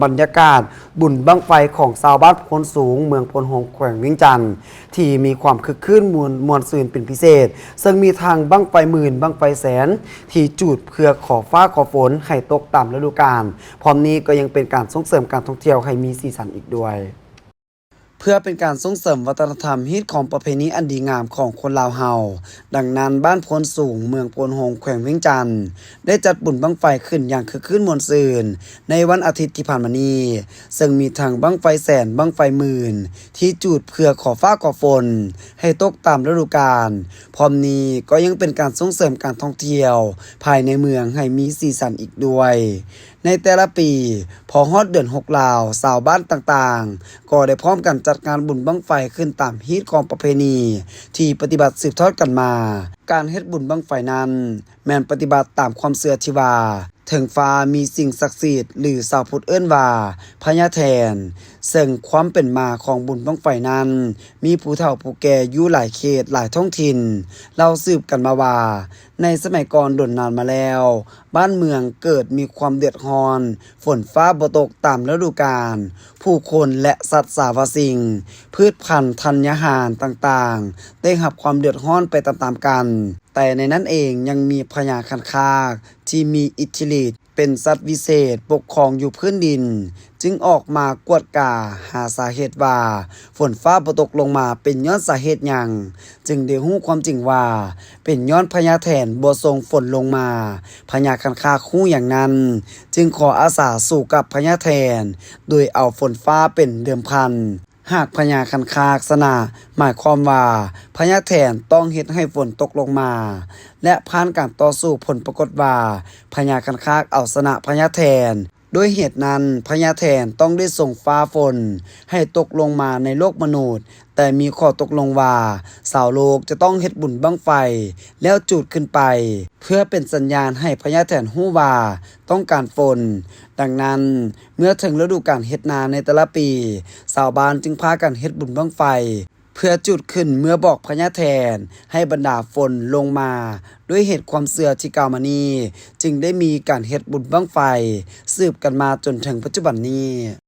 ບັນຍາກາດບຸນບັ້ງໄຟຂອງຊາວບ້ານໂພນສູງ ເມືອງໂພນໂຮງ ແຂວງວຽງຈັນ ທີ່ມີຄວາມຄຶກຄື້ນມ່ວນ ມ່ວນຊື່ນເປັນພິເສດ, ເຊິ່ງມີທັງບັ້ງໄຟໝື່ນ, ບັ້ງໄຟແສນ ທີ່ຈູດເພື່ອຂໍຟ້າຂໍຝົນໃຫ້ຕົກຕາມລະດູການ. ພ້ອມນີ້ກໍຍັງເປັນການສົ່ງເສີມການທ່ອງທ່ຽວໃຫ້ມີສີສັນອີກດ້ວຍ. ເພື່ອເປັນການສົ່ງເສີມວັດທະນະທຳ, ຮີດຄອງປະເພນີອັນດີງາມຂອງຄົນລາວເຮົາ, ດັ່ງນັ້ນ ບ້ານໂພນສູງ ເມືອງໂພນໂຮງ ແຂວງວຽງຈັນ ໄດ້ຈັດບຸນບັ້ງໄຟຂຶ້ນຢ່າງຄຶກຄື້ນມ່ວນຊື່ນໃນວັນອາທິດທີ່ຜ່ານມານີ້, ເຊິ່ງມີທັງບັ້ງໄຟແສນ, ບັ້ງໄຟໝື່ນ ທີ່ຈູດເພື່ອຂໍຟ້າຂໍຝົນໃຫ້ຕົກຕາມລະດູການ. ພ້ອມນີ້ກໍຍັງເປັນການສົ່ງເສີມການທ່ອງທ່ຽວພາຍໃນເມືອງໃຫ້ມີສີສັນອີກດ້ວຍ. ໃນແຕ່ລະປີ, ພໍຮອດເດືອນຫົກແລ້ວ, ຊາວບ້ານຕ່າງໆ ກໍໄດ້ພ້ອມກັນຈັດງານບຸນບັ້ງໄຟຂຶ້ນຕາມຮີດຄອງປະເພນີທີ່ປະຕິບັດສືບທອດກັນມາ. ການເຮັດບຸນບັ້ງໄຟນັ້ນ ແມ່ນປະຕິບັດຕາມຄວາມເຊື່ອທີ່ວ່າ ເທິງຟ້າມີສິ່ງສັກສິດ ຫຼື ຊາວພຸດເອີ້ນວ່າພະຍາແຖນ, ເຊິ່ງຄວາມເປັນມາຂອງບຸນບັ້ງໄຟນັ້ນ ມີຜູ້ເຖົ້າຜູ້ແກ່ຢູ່ຫຼາຍເຂດຫຼາຍທ້ອງຖິ່ນເລົ່າສືບກັນມາວ່າ ໃນສະໄໝກ່ອນດົນນານມາແລ້ວ, ບ້ານເມືອງເກີດມີຄວາມເດືອດຮ້ອນ, ຝົນຟ້າບໍ່ຕົກຕາມລະດູການ, ຜູ້ຄົນ ແລະ ສັດສາວະສິ່ງ, ພືດພັນທັນຍາຫານຕ່າງໆ ໄດ້ຮັບຄວາມເດືອດຮ້ອນໄປຕາມໆກັນ. ແຕ່ໃນນັ້ນເອງຍັງມີພະຍາຄັນຄາກທີ່ມີອິດທິລິດ ເປັນສັດວິເສດປົກຄອງຢູ່ພື້ນດິນ, ຈຶ່ງອອກມາກວດກາຫາສາເຫດວ່າຝົນຟ້າບໍ່ຕົກລົງມາເປັນຍ້ອນສາເຫດຫຍັງ, ຈຶ່ງໄດ້ຮູ້ຄວາມຈິງວ່າເປັນຍ້ອນພະຍາແຖນບໍ່ສົ່ງຝົນລົງມາ. ພະຍາຄັນຄາກຮູ້ຢ່າງນັ້ນ, ຈຶ່ງຂໍອາສາສູ້ກັບພະຍາແຖນ ໂດຍເອົາຝົນຟ້າເປັນເດີມພັນ. ຫາກພະຍາຄັນຄາກຊະນະ, ໝາຍຄວາມວ່າພະຍາແຖນຕ້ອງເຮັດໃຫ້ຝົນຕົກລົງມາ ແລະ ຜ່ານການຕໍ່ສູ້, ຜົນປາກົດວ່າພະຍາຄັນຄາກເອົາຊະນະພະຍາແຖນ. ດ້ວຍເຫດນັ້ນ, ພະຍາແຖນຕ້ອງໄດ້ສົ່ງຟ້າຝົນໃຫ້ຕົກລົງມາໃນໂລກມະນຸດ, ແຕ່ມີຂໍ້ຕົກລົງວ່າຊາວໂລກຈະຕ້ອງເຮັດບຸນບັ້ງໄຟ ແລ້ວຈູດຂຶ້ນໄປ ເພື່ອເປັນສັນຍານໃຫ້ພະຍາແຖນຮູ້ວ່າຕ້ອງການຝົນ. ດັ່ງນັ້ນ, ເມື່ອເຖິງລະດູການເຮັດນາໃນແຕ່ລະປີ, ຊາວບ້ານຈຶ່ງພາກັນເຮັດບຸນບັ້ງໄຟ ເພື່ອຈູດຂຶ້ນເມື່ອບອກພະຍາແຖນໃຫ້ບັນດາຝົນລົງມາ. ດ້ວຍເຫດຄວາມເຊື່ອທີ່ກ່າວມານີ້, ຈຶ່ງໄດ້ມີການເຮັດບຸນບັ້ງໄຟສືບກັນມາຈົນເຖິງປັດຈຸບັນນີ້.